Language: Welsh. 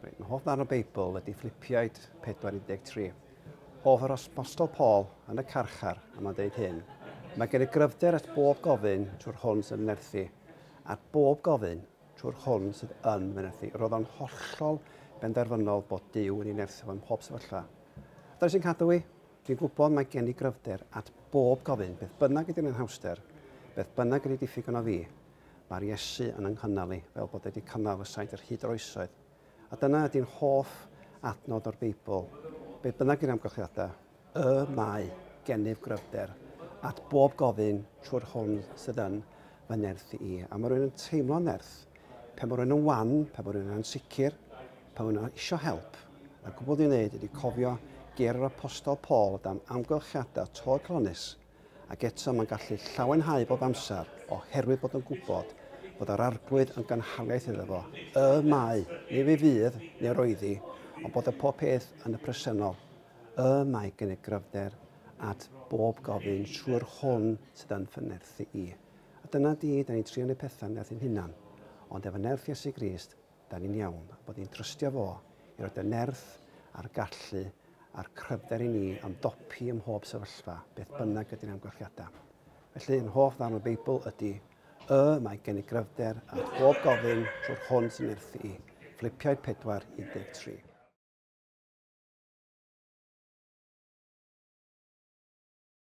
Reit, mae hoff ddarn o Beibl ydy Philipiaid 4:13. Hoff yr Apostol Paul yn y carchar, a mae'n deud hyn. Mae gen i gryfder at bob gofyn trwy'r hwn sydd yn nerthu. At bob gofyn trwy'r hwn sydd yn fy nerthu. Roedd o'n hollol benderfynol bod Duw yn ei nerthu fo ym mhob sefyllfa. Dyna sy'n cadw i. Dwi'n gwybod mae gen i gryfder at bob gofyn, beth bynnag ydy'r anhawster, beth bynnag ydy diffyg yno fi, mae'r Iesu yn ynghynnal i, fel bod wedi cynnal y saint ar hyd yr oesoedd. A dyna ydy'n hoff adnod o'r Beibl. Beth bynnag yw'r amgylchiadau, y mae gennyf gryfder at bob gofyn trwy'r hwn sydd yn fy nerth i. A mae rhywun yn teimlo nerth pan mae rhywun yn wan, pan mae rhywun yn ansicr, pan mae rhywun eisiau help. A'r gwbl dwi'n wneud ydy cofio ger yr Apostol Paul dan amgylchiadau torcalonnus, ac eto mae'n gallu llawenhau bob amser oherwydd bod yn gwybod bod yr Arglwydd yn gynhaliaeth iddo fo. Y mae, neu fe fydd, neu roeddi, ond bod y pob peth yn y presennol. Y mae gen i gryfder at bob gofyn trwy'r hwn sydd yn fy nerthu i. A dyna di, da ni'n trio neud pethau nerth ein hunan, ond efo nerth Iesu Grist, da ni'n iawn, a bod ni'n trystio fo i roed y nerth a'r gallu a'r cryfder i ni ymdopi ym mhob sefyllfa, beth bynnag ydy'n amgylchiadau. Felly, yn hoff ddarn o'r Beibl ydy y mae gen i gryfder at bob gofyn trwy'r hwn sy'n nerthu i. Philipiaid 4:13.